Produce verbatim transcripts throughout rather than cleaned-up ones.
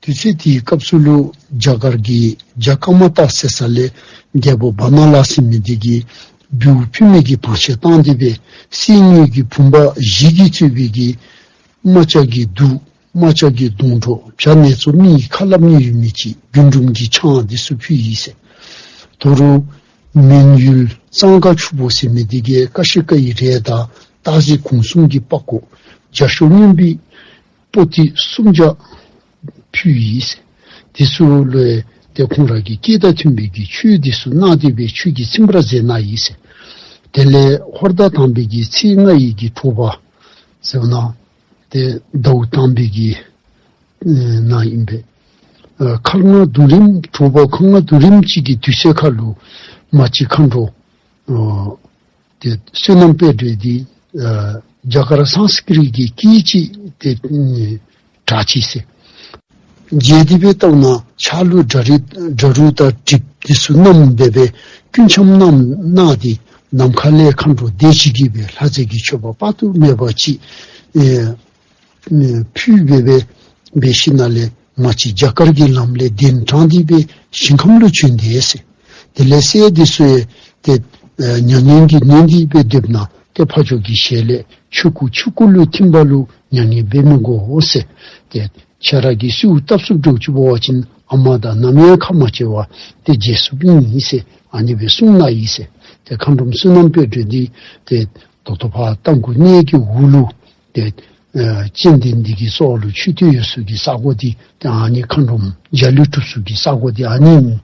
དུས་ཚོད་དེའི་སྐབས་སུ་ལུ་རྒྱ་གར་གྱི་རྒྱ་ཀ་མ་ཏ་ཟེར་ས་ལས་རྒྱལ་པོ་བ་ན་ལ་ཟེར་མི་འདི་གིས་བེའུ་ཕུལ་མི་གི་བང་ཆེན་བཏང་སྟེ་སྦེ་གསེར་དངུལ་གྱི་བུམ་པ་བཞི་གིས་གཙོས་པའི་གི་རྨ་བྱ་གི་གདུགས། རྨ་བྱ་གི་མདོངས་སྒྲོ། བྱ་ནེ་ཙོ་མི་ཡི་ཁ་ལྷམ་གཉིས་ཡོད་མི་ཅིག། རྒུན་འབྲུམ་གྱི་ཆང་འདི་ཚུ་ཕུལ་ཡི་ཟེར། ད་རུང་མོན་ཡུལ་གཙང་ཁ་ཆུ་བོ་ཟེར་མི་འདི་གིས་ཀ་ཤི་ཀ་ཡི་རས་དང་སྟག་གཟིག་གུང་གསུམ་གྱི་པགས་ཀོ། རྒྱ་ཤོག་སྔོན་པོའི་པོ་ཏི་སུམ་བརྒྱ་ཕུལ་ཡི་ཟེར། དེ་ཚུ་ལུ་ཏེ་ཁོང་ར་གི་སྐད་དང་མཐུན་པའི་གི་ཆོས་འདི་ཚུ་གནང་སྟེ་སྦེ་ཆོས་ཀྱི་ཚིམ་པར་མཛད་གནང་ཡི་ཟེར། དེ་ལས་ཧོར་ཟླ་དང་པའི་གི་ཚེས་ལྔ་ཡི་གི་དྲོ་པ་ཟེར་ན་ཏེ་ཟླཝ་དང་པའི་གི་ཨེ་ནང་ཨིན་པས། ཨ་ཁལ་ང་དུམ་རིམ་དྲོ་པ་ཁལ་ང་དུམ་རིམ་ཅིག་གི་དུས་ཚོད་ཁར་ལུ་མ་གཅིག་མཁའ་འགྲོ་ཨ་ཏེ་བསོད་ནམས་དཔལ་སྒྲོན་འདི་ཨ་རྒྱ་གར་སཾ་སྐྲྀཏ་གི་སྐད་ཅིག་ཏེ་ཨེ་གྲགས་ཅི་ཟེར། མཇལ་ཏེ་སྦེ་བལྟཝ་ད་ཕྱག་ལུ་བཛྲ་རི་བཛྲ་རུ་དང་དྲིལབུ་འདི་ཚུ་བསྣམས་སྦེ་སྦེ་སྐུ་འཆམ་བསྣམས་གནང་སྟེ་ནམ་མཁའ་ལས་མཁའ་འགྲོ་སྡེ་བཞི་གིས་སྦེ་ལྷ་རྫས་ཀྱི་མཆོད་པ་དཔག་ཏུ་མེད་པ་ཅིག་ཨེ་ཨེ་ཕུལ་སྦེ་སྦེ་འབད་ཞིནམ་ལས་མ་གཅིག་རྒྱ་གར་གྱི་ལམ་ལས་གདན་དྲངས་ཏེ་སྦེ་ཞིང་ཁམས་ལུ་བྱོན་ཏེ་ཟེར། དེ་ལས་སྲས་འདི་ཚུ་ཡང་ཏེ་ཨེ་མྱ་ངན་གྱིས་ནོན་ཏེ་སྦེ་སྡོདཔ་ད་ཏེ་ཕ་ཇོ་གི་ཞལ་ལས་ཆོས་སྐུ་ཆོས་སྐུ་ལུ་ཐིམ་པ་ལུ་མྱ་ངན་འབད་མི་དགོ་ཟེར། ཏེ་ཁྱེད་ར་གིས་གསོལཝ་བཏབ་ཚུགསཔ་འདྲཝ་ཅིག་འབད་བ་ཅིན་ཨ་མ་དང་ནམ་ཡང་ཁ་མ་འབྱལ་བར་ཏེ་མཇལ་ཚུགསཔ་ཨིན་ཟེར་ཨ་ནི་སྦེ་གསུངས་གནང་ཡི་ཟེར། ཏེ་མཁའ་འགྲོམ་བསོད་ནམས་དཔལ་སྒྲོན་འདི་ཏེ་ད་ལྟོ་ཕར་རྟ་མགོ་གནས་ཀྱི་འོག་ལུ་ཏེ་ཨེ་ཙན་དན་འདི་གི་སྲོག་ལུ་མཆོད་རྟེན་ཡོད་ས་གི་ས་གོ་འདི་ཏེ་ཨ་ནི་མཁའ་འགྲོམ་འཇའ་ལུས་གྲུབ་ས་གི་ས་གོ་འདི་ཨ་ནི་ཨིན།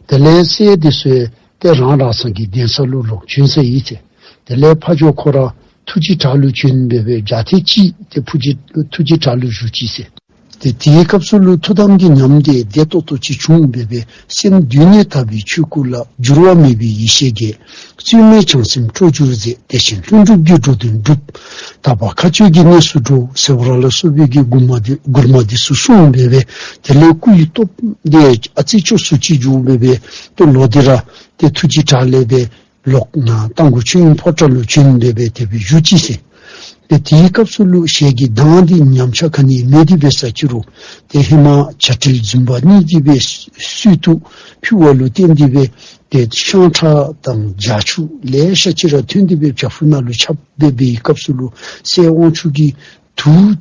དེ་ལས་སྲས་འདི་ཚུ་ཏེ་རང་རང་སོ་གི་གདན་ས་ལུ་ལོག་བྱོན་སོ་ཡི་ཟེར། དེ་ལས་ཕ་ཇོ་ཁོ་ར་ཐུགས་རྗེ་བྲག་ལུ་བྱོན་སྦེ་སྦེ་བརྒྱ་ཐེངས་གཅིག་ཏེ་ཕུགས་རྗེ་ཐུགས་རྗེ་བྲག་ལུ་བཞུགས་ཅི་ཟེར། ཏེ་དེའི་སྐབས་སུ་ལུ་ཐུགས་དམ་གྱི་ཉམས་འདི་བདེ་ཏོག་ཏོ་ཅིག་བྱུང་སྦེ་སྦེ་སེམས་གདུལ་ནས་དག་པའི་ཆོས་སྐུ་ལ། འགྱུར་བ་མེད་པའི་ཡེ་ཤེས་རྒྱས། རྩོལ་མེད་བྱང་སེམས་སྤྲོ་གྱུར་མཛད། དེ་བཞིན་ལྷུན་གྲུབ་ཀྱི་འགྲོ་དོན་འགྲུབ། དག་པ་མཁའ་སྤྱོད་ཀྱི་གནས་སུ་འགྲོ་ཟེར་བ་ལ་སོགས་པའི་གི་མགུར་མ་འདི་མགུར་མ་འདི་ཚུ་གསུངས་སྦེ་སྦེ་དེ་ལས་སྐུ་ཡི་སྟོབས་འདི་ཨ་ཙི་སྐྱོ་སུ་ཅིག་འགྱོ་སྦེ་སྦེ་ཏེ་ལོག་སྟེ་ར་ཏེ་ཐུགས་རྗེ་བྲག་ལས་སྦེ་ལོག་ནཱ་རྟ་མགོ་ཆོས་དབྱིངས་ཕོ་བྲང་ལུ་བྱོན་སྦེ་སྦེ་དེ་སྦེ་བཞུགས་ཅི་ཟེར། ཏེ་དེའི་སྐབས་སུ་ལུ་ཞལ་གྱི་མདངས་འདི་ཉམས་ཆག་ག་ནི་མེད་དེ་འབད་ས་ཅི་རུང་ཏེ་ཧེ་མ་བྱ་སྤྲེལ་རྫུན་པ་གཉིས་ཀྱིས་སྦེ་གསོལ་ཏེ་ཕུལ་བ་ལུ་བརྟེན་ཏེ་སྦེ་ཏེ་ཤངས་ཁྲག་དང་བྱ་ཆུ་ལེ་ཤ་ཅིག་ར་ཐོན་ཏེ་སྦེ་བྱག་ཕུག་ནང་ལུ་ཁྱབ་སྦེ་སྦེ་སྐབས་སུ་ལུ་སྲས་དབང་ཕྱུག་གིས་དུག་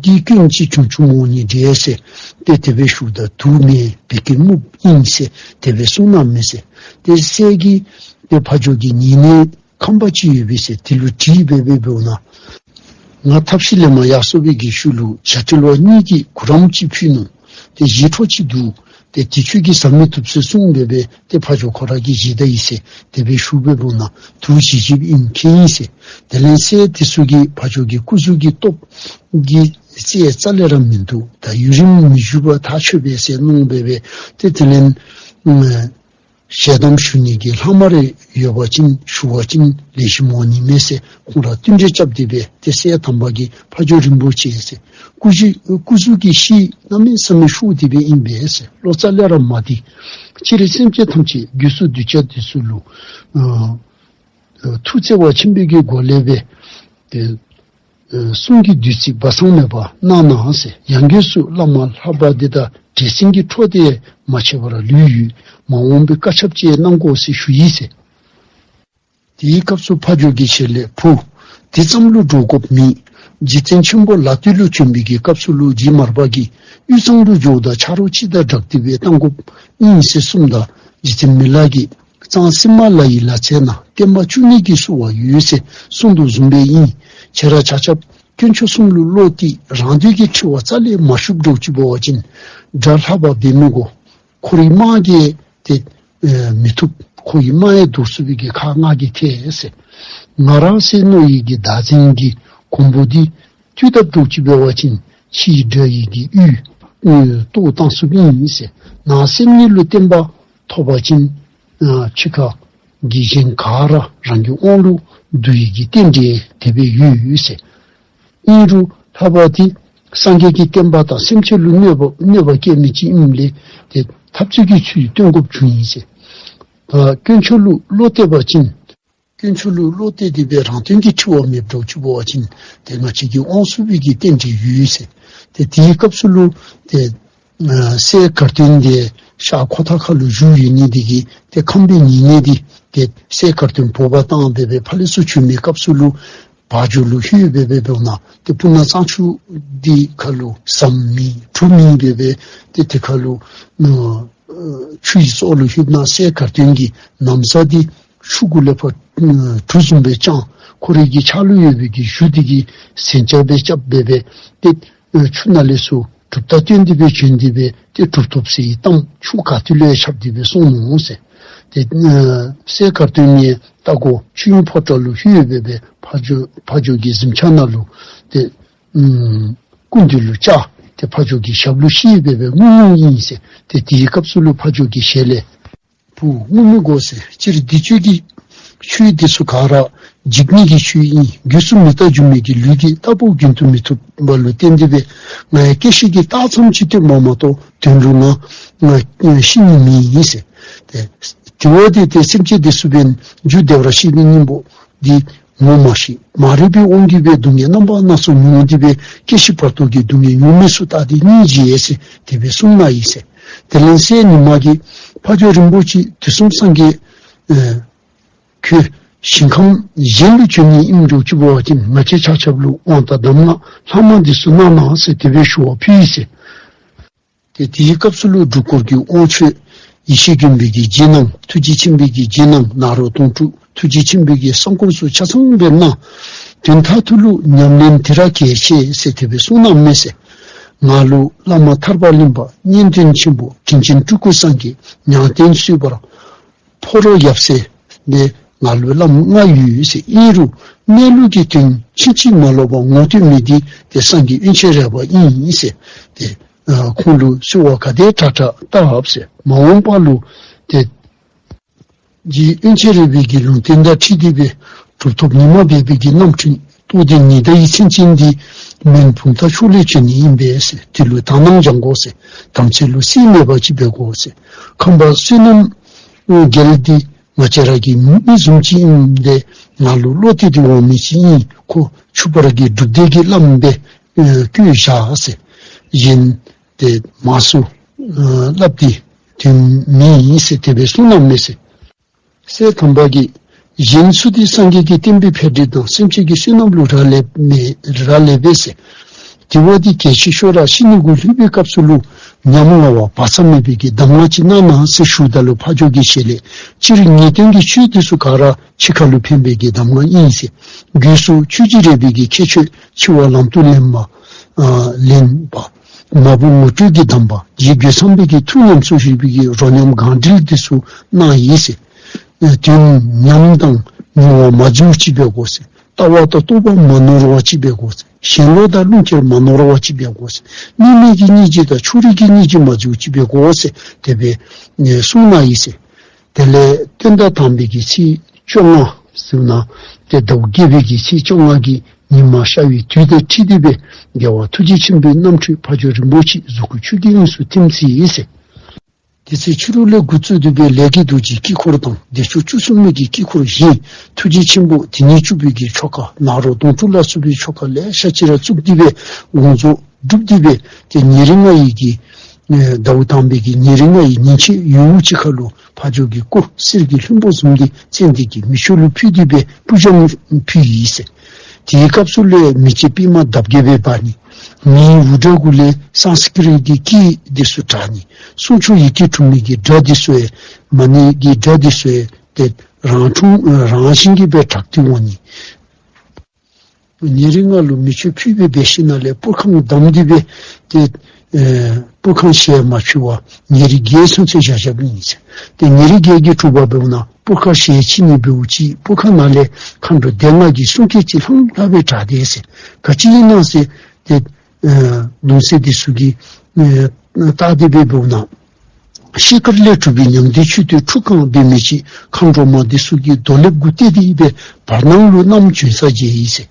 གི་སྐྱོན་ཅིག་བྱུང་བྱུངམ་འོང་ནི་འདྲས་ཟེར། ཏེ་དེ་སྦེ་ཞུཝ་ད་དུག་མེན་བད་ཀན་སྨུག་ཨིན་ཟེར་དེ་སྦེ་གསུངས་གནངམ་མས་ཟེར། ཏེ་སྲས་ཀྱིས་ཏེ་ཕ་ཇོ་གི་ཉེ་གནས་ཁང་པ་ཅིག་ཡོད་པས་ཟེར་དེ་ལུ་དྲིས་སྦེ་སྦེ་འབདཝ་ད་ང་ཐབས་ཤེས་ལས་མ་ཡར་སོང་བའི་གི་ཤུལ་ལུ་བྱ་སྤྲེལ་བ་གཉིས་ཀྱིས་གུ་རམ་ཅིག་ཕུལ་ནུག། ཏེ་བཞེས་འཕྲོ་ཅིག་འདུག། ཏེ་དེ་ཁྱོད་ཀྱིས་ཟ་མི་བཏུབ་ཟེར་གསུངས་སྦེ་སྦེ་ཏེ་ཕ་ཇོ་ཁོ་ར་གིས་བཞེས་ད་ཡི་ཟེར་དེ་སྦེ་ཞུ་སྦེ་འབདཝ་ད་དུག་བཞེས་བཞེསཔ་ཨིན་མཁྱེན་ཡི་ཟེར། དེ་ལས་སྲས་དེ་ཚུ་གིས་ཕ་ཇོ་གི་སྐུ་གཟུགས་ཀྱི་སྟོབས་ཀྱི་རྩལ་རྩ་ལས་ར་མིན་འདུག། ད་ཡུན་རིང་མི་བཞུགས་པར་ཐག་ཆོད་པས་ཟེར་མནོ་སྦེ་སྦེ་ཏེ་དེ་ལས་ཨ་ཞལ་གདམས་ཞུ་ནི་གི་ལྷག་མ་རེ་ཡོད་པ་ཅིན་ཞུ་བ་ཅིན་ལེགས་ཤོམ་འོང་ནི་མས་ཟེར་ཁོང་ར་བསྟུན་གྲོས་རྐྱབ་སྟེ་སྦེ་ཏེ་སྲས་དམ་པ་གིས་ཕ་ཇོ་རིན་པོ་ཆེ་ཟེར་སྐུ་གཟུགས་སྐུ་གཟུགས་ཀྱི་ཤེད་གནམ་མེད་ས་མེད་ཤུགས་ཏེ་སྦེ་ཨིན་པས་ཟེར། བློ་རྩ་ལས་ར་མ་བདེ། སྤྱིར་སེམས་ཅན་ཐམས་ཅད་དགེ་སུ་གདུལ་བྱ་དེ་ཚུ་ལུ་ཨ་ཐུགས་བརྩེ་བ་ཆེན་པོའི་གི་སྒོ་ལས་སྦེ་ཏེ་ཨ་གསུང་གི་བདུད་རྩི་སྦ་གསང་མེད་པར་གནང་གནང་ཟེར། ཡང་སྒོས་སུ་བླ་མ་ལྷ་པ་འདི་དང་འདྲེ་སྲིན་གྱི་འཕྲོ་དེ་མ་ཆད་པར་ལུས་ཡོད། མ་འོངས་པའི་བཀའ་ཁྱབ་ཅིག་གནང་དགོ་ཟེར་ཞུ་ཡི་ཟེར། དེའི་སྐབས་སུ་ཕ་ཇོ་གི་ཞལ་ལས་བུ་དེ་ཙམ་ལུ་འདྲོག་དགོཔ་མེད། རྗེ་བཙུན་ཆེན་པོ་ལ་སྟོད་ལུ་བྱོན་པའི་གི་སྐབས་སུ་ལུ་རྗེ་མར་པ་གིས་དབུས་གཙང་ལུ་འགྱོཝ་ད་ཆ་རོགས་ཅིག་དང་སྦྲགས་ཏེ་སྦེ་གཏང་དགོཔ་ཨིན་ཟེར་གསུངམ་ད་རྗེ་བཙུན་མི་ལ་གིས་གཙང་སི་མ་ལ་ཡི་ལ་རྩེ་ན་བསྟན་པ་བཅུ་གཉིས་ཀྱིས་བསུ་བ་ཡོད་ཟེར་གསུངས་དོ་བཟུམ་སྦེ་ཨིན། ཁྱེད་ར་ཆ་ཁྱབ་དཀོན་མཆོག་གསུམ་ལུ་བློ་གཏད་རང་འདོད་ཀྱི་འཁྲི་བ་རྩ་ལས་མ་ཞུགསཔ་འདྲཝ་ཅིག་འབད་བ་ཅིན་དགྲ་ལྷ་པ་འབད་མི་དགོ། ཁོ་རའི་དམག་གིས་ཏེ་ཨེ་མི་ཐུབ། ཁོ་གི་དམག་ཡང་བཟློག་ཚུགས་པའི་གི་ཁག་ང་གིས་ཐལ་ཟེར། ང་རང་ཟེར་མནོ་ཡི་གི་བདག་འཛིན་གྱི་གོང་བུ་འདི་བཏུལ་ཐབས་འདྲཝ་ཅིག་འབད་བ་ཅིན་ཕྱིའི་དགྲ་ཡི་གི་ཡུལ་ཨེ་གཏོར་བཏང་ཚུགསཔ་ཨིན་ཟེར། ནང་སེམས་ཉིད་ལུ་བརྟན་པ་ཐོབ་པ་ཅིན་ཨ་ཕྱི་ཁ་གི་གཞན་ག་ར་རང་གི་དབང་ལུ་བསྡུ་ཡི་གི་རྟེན་འབྲེལ་དེ་སྦེ་ཡོད་ཟེར། ཨིན་རུང་ལྷ་པ་འདི་སངས་རྒྱས་ཀྱི་བསྟན་པ་དང་སེམས་ཅན་ལུ་གནོད་པ་གནོད་པ་བསྐྱལ་མི་ཅིག་ཨིནམ་ལས་ཏེ་འཐབ་རྩོད་ཀྱི་ཚུལ་སྟོན་དགོཔ་བྱུང་ཡི་ཟེར། ད་དཀོན་མཆོག་ལུ་བློ་གཏད་པ་ཅིན་དཀོན་མཆོག་ལུ་བློ་གཏད་དེ་སྦེ་རང་དོན་གྱི་འཁྲི་བ་མེདཔ་འདྲཝ་ཅིག་འབད་བ་ཅིན་ཏེ་ང་བཅས་ཀྱིས་དབང་ཚུགས་པའི་གི་རྟེན་འབྲེལ་ཡོད་ཟེར། ཏེ་དེའི་སྐབས་སུ་ལུ་ཏེ་ཨ་སྲས་དཀར་སྟོན་འདི་ཤར་ཁོ་ཐང་ཁ་ལུ་བཞུགས་ཡོད་ནི་འདི་གིས་ཏེ་ཁམས་པའི་ཉེ་གནས་འདི་ཏེ་སྲས་དཀར་སྟོན་འབོ་བར་བཏང་སྦེ་སྦེ་ཕར་ལས་ཚུར་བྱོན་མི་སྐབས་སུ་ལུ་བ་འཇོ་ལུ་ལྷོད་སྦེ་སྦེ་འབདཝ་ད་ཏེ་སྤུ་ན་གཙང་ཆུ་འདི་ཁ་ལུ་ཟམ་མེད་གྲུ་མེད་སྦེ་སྦེ་ཏེ་དེ་ཁ་ལུ་ཨ་ཆུ་ཡི་ཕྱོགས་ལུ་ལྷོདཔ་ད་སྲས་དཀར་སྟོན་གྱི་ན་བཟའ་འདི་ཆུ་གུ་ལས་ཕར་གྲུ་བཟུམ་སྦེ་དཔྱངས། ཁོ་རའི་གི་ཕྱག་ལུ་ཡོད་པའི་གི་གཞུ་འདི་གིས་ཟན་ཆག་སྦེ་རྐྱབ་སྦེ་སྦེ་ཏེ་ཨ་ཆུ་ནང་ལས་ཚུར་གྲུབ་རྟགས་སྟོན་ཏེ་སྦེ་བྱོན་ཏེ་སྦེ་ཏེ་གྲུབ་ཐོབ་ཟེར་བའི་གཏམ་ཆུ་ག་ཏེ་ལུ་ཡང་ཁྱབ་སྟེ་སྦེ་གསུངས་ནུག་ཟེར། ཏེ་ཨ་སྲས་དཀར་སྟོན་ནི་རྟ་མགོ་ཆོས་དབྱིངས་ཕོ་བྲང་ལུ་ལྷོད་སྦེ་སྦེ་ཕ་ཇོ་ཕ་ཇོ་གི་གཟིམ་ཆ་ནང་ལུ་ཏེ་ཨམ་སྐུ་མདུན་ལུ་བཅར་ཏེ་ཕ་ཇོ་གི་ཞབས་ལུ་གཤེགས་སྦེ་སྦེ་སྔོན་སྔོན་ཨིན་ཟེར། ཏེ་དེའི་སྐབས་སུ་ལུ་ཕ་ཇོ་གི་ཞལ་ལས། བུ་ངུ་མི་དགོ་ཟེར། སྤྱིར་འདི་ཆོས་ཀྱི་ཆོས་འདི་ཚུ་ག་ར་འཇིག་ཉིད་ཀྱི་ཆོས་ཨིན། རྒྱུད་སུ་མི་རྟག་སྒྱུ་མའི་གི་ལུས་ཀྱིས་རྟག་པར་རྒྱུན་དུ་མི་ཐུབ་པ་ལུ་བརྟེན་ཏེ་སྦེ་ང་ཡང་སྐྱེ་ཤི་གི་རྟགས་ཙམ་ཅིག་སྟོནམ་མ་གཏོགས་དོན་ལུ་ང་ང་ཤི་ནི་མེད་ཟེར། ཏེ་དེ་འབདཝ་ད་ཏེ་སེམས་ཅན་འདི་ཚུ་འབདན་རྒྱུ་བདེ་བར་གཤེགས་པའི་སྙིང་པོ་འདི་ངོ་མ་ཤེས། མ་རིག་པའི་དབང་གིས་སྦེ་སྡུག་བསྔལ་རྣམ་པ་སྣ་ཚོགས་མྱོང་སྟེ་སྦེ་སྐྱེ་ཤི་བར་དོ་གི་སྡུག་བསྔལ་མྱོང་མི་ཚུ་ལྟ་སྟེ་སྙིང་རྗེ་ཟེར་དེ་སྦེ་གསུངས་ནུག་ཨིན་ཟེར། དེ་ལས་སྲས་ཉི་མ་གིས་ཕ་ཇོ་རིན་པོ་ཆེ་དུས་གསུམ་སངས་རྒྱས་ཨེ་ཁྱོད་ཞིང་ཁམས་གཞན་ལུ་བྱོན་ནི་ཨིནམ་འདྲཝ་ཅིག་འབད་བ་ཅིན་ང་བཅས་ཆ་ཁྱབ་ལུ་དབང་དང་གདམས་ངག་ལྷག་མ་འདི་ཚུ་གནང་གནང་ཟེར་དེ་སྦེ་ཞུ་བ་ཕུལ་ཡི་ཟེར། ཏེ་དེའི་སྐབས་སུ་ལུ་སྒྲུབ་སྐོར་གྱི་དབང་ཆོག་ཡེ་ཤེས་མགོན་པོའི་གི་རྗེས་གནང་ཐུགས་རྗེ་ཆེན་པོའི་གི་རྗེས་གནང་ནཱ་རོ་དོང་སྤྲུགས་ཐུགས་རྗེ་ཆེན་པོའི་གི་གསང་སྐོར་ཚུ་ཆ་ཚང་སྦེ་གནང་། དོན་མཐར་ཐུག་ལུ་ཉམས་ལེན་དེ་ར་གལ་ཆེ་ཟེར་དེ་སྦེ་གསུངས་ནུག་མས་ཟེར། ང་ལུ་བླ་མ་ཐར་པ་གླིང་པ་གཉན་སྟོན་ཆེན་པོ་དྲིན་ཅན་སྤྲུལ་སྐུ་སངས་རྒྱས་ཉང་སྟེང་གསུས་པར་ཕོ་རོག་ཡབ་སྲས་ཏེ་ང་ལུ་བླམ་ལྔ་ཡོད་ཟེར། ཨིན་རུང་གནས་ལུགས་ཀྱི་དོན་ཕྱིན་ཅི་མ་ལོག་པ་ངོ་སྤྲོད་མི་འདི་ཏེ་སངས་རྒྱས་དབོན་ཆེན་རས་པ་ཨིན་ཟེར། ཏེ་ཨ་ཁོང་ལུ་གསོལ་བ་ག་དེ་དྲག་དྲག་བཏབ་ཟེར། མ་འོངས་པ་ལུ་ཏེ་རྗེ་དབོན་ཆེན་རས་པའི་གི་ལུང་བསྟན་དང་འཁྲིལ་ཏེ་སྦེ་གྲུབ་ཐོབ་ཉི་མ་སྦས་པའི་གི་རྣམ་འཕྲུལ་རྟོགས་ལྡན་ཉི་ཟླ་ཡི་མཚན་ཅན་འདི་མོན་བུམ་ཐང་ཕྱོགས་ལས་བྱོན་ནི་ཨིན་པས་ཟེར། དེ་ལུ་དག་སྣང་སྦྱང་དགོ་ཟེར། དམ་ཚིག་ལུ་སེལ་མེད་པ་ཅིག་འབད་དགོ་ཟེར། ཁམས་པ་བསོད་ནམས་རྒྱལ་འདི་ང་བཅས་ར་གི་མི་བཟུམ་ཅིག་ཨིནམ་ད་ང་ལུ་བློ་གཏད་དེ་འོང་མི་ཅིག་ཨིན། ཁོ་ཆུ་སྦར་གྱི་སྒྲུབ་སྡེ་གི་བླམ་སྦེ་ཨེ་བསྐོས་བཞག་ཟེར། གཞན་ཏེ་མང་སུ་ཨ་སླབ་སྟེ་དོན་མེད་ཨིན་ཟེར་དེ་སྦེ་གསུངས་ནུག་མས་ཟེར། སྲས་དམ་པ་གིས་གཞན་ཚུ་འདི་སངས་རྒྱས་ཀྱི་བསྟན་པའི་འཕེལ་འགྲིབ་དང་སེམས་ཅན་གྱི་བསོད་ནམས་ལུ་རག་ལས་མེད་རག་ལས་པས་ཟེར། དེ་འབདཝ་ད་གལ་ཆེ་ཤོས་ར་ཤི་ནི་གུ་ལྷོད་པའི་སྐབས་སུ་ལུ་ཉམ་ང་བ་བག་ཚ་མེད་པའི་གི་གདམས་ངག་ཅིག་གནང་གནང་ཟེར་ཞུཝ་ད་ལུ་ཕ་ཇོ་གི་ཞལ་ལས་སྤྱིར་ངེས་དོན་གྱི་ཆོས་འདི་ཚུ་ག་ར་འཆི་ཁ་ལུ་ཕན་པའི་གི་གདམས་ངག་ཨིན་ཟེར། རྒྱུད་སུ་ཆོས་རྗེ་རས་པའི་གི་ཁྱད་ཆོས་འཆི་བ་ལམ་དུ་ལེན་པ་ཨ་ལེན་པ། མ་བུ་ངོ་སྤྲོད་ཀྱི་གདམས་པ། རྗེ་རྒོད་ཚང་པའི་གི་ཐུགས་ཉམས་སུ་བཞེས་པའི་གི་རོ་ཉམས་གང་འགྲེལ་འདི་ཚུ་གནང་ཡི་ཟེར། ཨེ་དོན་ཉམས་དང་མྱོང་བ་མ་འཛོལ་ཅིག་འབད་དགོ་ཟེར། ལྟ་བ་དང་རྟོགས་པ་མ་ནོར་བ་ཅིག་འབད་དགོ་ཟེར། ཞེན་ལོག་དང་རླུང་འཁོར་མ་ནོར་བ་ཅིག་འབད་དགོ་ཟེར། དམིགས་མེད་ཀྱི་སྙིང་རྗེ་དང་ཕྱོགས་རིས་ཀྱི་སྙིང་རྗེ་མ་འཛོལ་ཅིག་འབད་དགོ་ཟེར་དེ་སྦེ་ཨེ་གསུངས་གནང་ཡི་ཟེར། དེ་ལས་སྟོན་ཟླ་དང་པའི་གི་ཚེས་བཅོ་ལྔ་ཟེར་ན་ཏེ་ཟླཝ་བརྒྱད་པའི་གི་ཚེས་བཅོ་ལྔ་གི་ཉི་མ་ཤར་བའི་དུས་དང་འཁྲིལ་ཏེ་སྦེ་རྒྱལ་བ་ཐུགས་རྗེ་ཆེན་པོའི་རྣམ་འཕྲུལ་ཕ་ཇོ་རིན་པོ་ཆེ་གཟུགས་སྐུ་ཆོས་སྐུའི་དབྱིངས་སུ་ཐིམ་ཅི་ཟེར། དེ་ཚེ་ཕྱི་རུ་ལས་འགོ་བཙུགས་ཏེ་སྦེ་ལས་ཀྱི་རྡོ་རྗེ་དཀྱིལ་འཁོར་དང་བདེ་མཆོག་བཅུ་གསུམ་མའི་གི་དཀྱིལ་འཁོར་བཞེངས། ཐུགས་རྗེ་ཆེན་པོ་དེ་ཉིད་སྤྱོད་པའི་གི་ཆོ་ག་ནཱ་རོ་དོང་སྤྲུགས་ལ་སོགས་པའི་ཆོ་ག་ལེ་ཤ་ཅིག་ར་བཙུགས་ཏེ་སྦེ་དགོངས་རྫོགས་སྒྲུབ་སྟེ་སྦེ་ཏེ་ཉེར་ལྔ་ཡི་གི་ཨེ་ཟླཝ་དང་པའི་གི་ཉེར་ལྔ་ཡི་ཉིན་བྱེད་ཡོལ་ཅིག་ཁ་ལུ་ཕ་ཇོ་གི་སྐུ་གསེར་གྱི་ལྷུན་པོ་བཟུམ་འདི་ཙན་དན་གྱི་མེ་ཆུ་ལུ་ཕུལ་ཏེ་སྦེ་སྤུར་སྦྱངས་ཕུལ་ཡི་ཟེར། དེའི་སྐབས་སུ་ལས་མེ་ལྕེ་པདྨ་འདབ་བརྒྱད་སྦེ་འབར་ནི། མེའི་འུར་སྒྲ་གུ་ལས་སཾ་སྐྲྀཏ་ཀྱི་སྐད་འདི་ཚུ་གྲགས་ནི། གསུང་ཆོག་ཡི་གེ་དྲུག་མའི་གི་སྒྲ་འདི་ཚུ་ཡང་མ་ཎི་གི་སྒྲ་འདི་ཚུ་ཡང་ཏེ་རང་འཁྲུངས་རང་བཞིན་གྱིས་སྦེ་གྲགས་ཏེ་འོང་ནི། ཉེར་ལྔ་ལུ་མེ་མཆོད་ཕུལ་སྦེ་འབད་ཞིནམ་ལས་སྤུར་ཁང་བསྡམས་ཏེ་སྦེ་ཏེ་ཨེ་སྤུར་ཁང་ཞལ་མ་ཕྱེ་བར་ཉེར་བརྒྱད་ཚུན་ཚོད་བཞག་བཞགཔ་ཨིན་ཟེར། ཏེ་ཉེར་བརྒྱད་ཀྱིས་གྲུབ་པ་འབདཝ་ད་སྤུར་ཁང་ཞལ་ཕྱེ་ནི་འབདཝ་ཅིག་སྤུར་ཁང་ནང་ལས་མཁའ་འགྲོ་སྡེ་ལྔ་གི་གསུང་སྐད་ཅིག་ལྷང་ལྷང་སྦེ་གྲགས་ཏེ་ཟེར། ག་ཅི་ཨིན་ན་ཟེར་ཏེ་ཨེ་གདུང་སྲས་འདི་ཚུ་གིས་ཨེ་བལྟ་སྟེ་སྦེ་འབདཝ་ད་ཤེལ་དཀར་ལས་གྲུབ་པའི་ཉང་སྟེང་མཆོད་རྟེན་ཁྲུ་གང་འབད་མི་ཅིག་མཁའ་འགྲོ་མ་འདི་ཚུ་གིས་རྡོ་ལེབ་གུ་གཏད་དེ་སྦེ་བར་སྣང་ལུ་བསྣམས་བྱོན་ས་མཇལ་ཡི་ཟེར།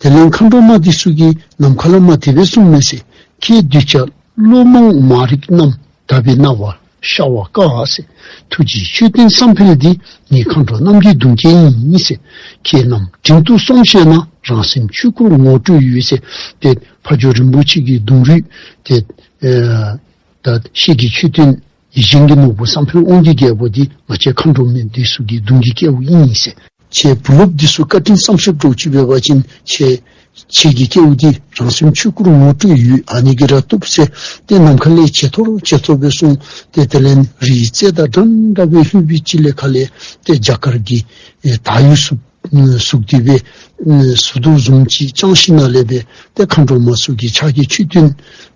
དེ་ལས་མཁའ་འགྲོ་མ་འདི་ཚུ་གིས་ནམ་མཁའ་ལས་མར་དེ་སྦེ་གསུངས་མས་ཟེར། ཁྱེད་གདུལ་བྱ་བློ་མང་མ་རིག་རྣམས་དག་པའི་སྣང་བ་ ཤ་བ་དཀར་ཟེར། ཐུགས་རྗེའི་མཆོད་རྟེན་བསམ་འཕེལ་འདི། ངེད་མཁའ་འགྲོ་རྣམས་ཀྱི་གདུང་རྒྱུད་ཡིན་ཟེར། ཁྱེད་རྣམས་དྲིན་དུ་སོམས་ཤེས་ན། རང་སེམས་ཆོས་སྐུར་ངོ་སྤྲོད་ཡོད་ཟེར། ཏེ་ཕ་ཇོ་རིན་པོ་ཆེ་གི་གདུང་རུས་ཏེ་ཨེ་ད་ཤེལ་གྱི་མཆོད་རྟེན་ཡིད་བཞིན་གྱི་ནོར་བུ་བསམ་འཕེལ་དབང་གི་རྒྱལ་པོ་འདི་ང་བཅས་མཁའ་འགྲོ་མ་འདི་ཚུ་གི་གདུང་གི་སྐལཝ་ཨིན་ཟེར། ཁྱེད་བུ་སློབ་འདི་ཚུ་བཀའ་དྲིན་བསམ་ཤེས་འདྲཝ་ཅིག་འབད་བ་ཅིན་ཁྱེད་ཁྱེད་ཀྱི་སྐལཝ་འདི་རང་སེམས་ཆོས་སྐུར་ངོ་སྤྲོད་ཡོད། ཨ་ནི་གིས་ར་བཏུབ་ཟེར། ཏེ་ནམ་མཁའ་ལས་ཇེ་མཐོར་ཇེ་མཐོར་སྦེ་སོང་སྟེ་དེ་ལས་རིའི་རྩེ་དང་འདྲན་འདྲ་སྦེ་ལྷོད་པའི་ཅིག་ལས་ཁ་ལས་ཏེ་རྒྱ་གར་གྱི་ཨེ་དར་ཡུལ་ཟུག་ཟུག་སྟེ་སྦེ་ཟུར་དུ་བཟུམ་ཅིག་དཔྱང་ཞིནམ་ལས་སྦེ་ཏེ་མཁའ་འགྲོ་མ་ཚུ་གི་ཕྱག་གི་མཆོད་རྟེན་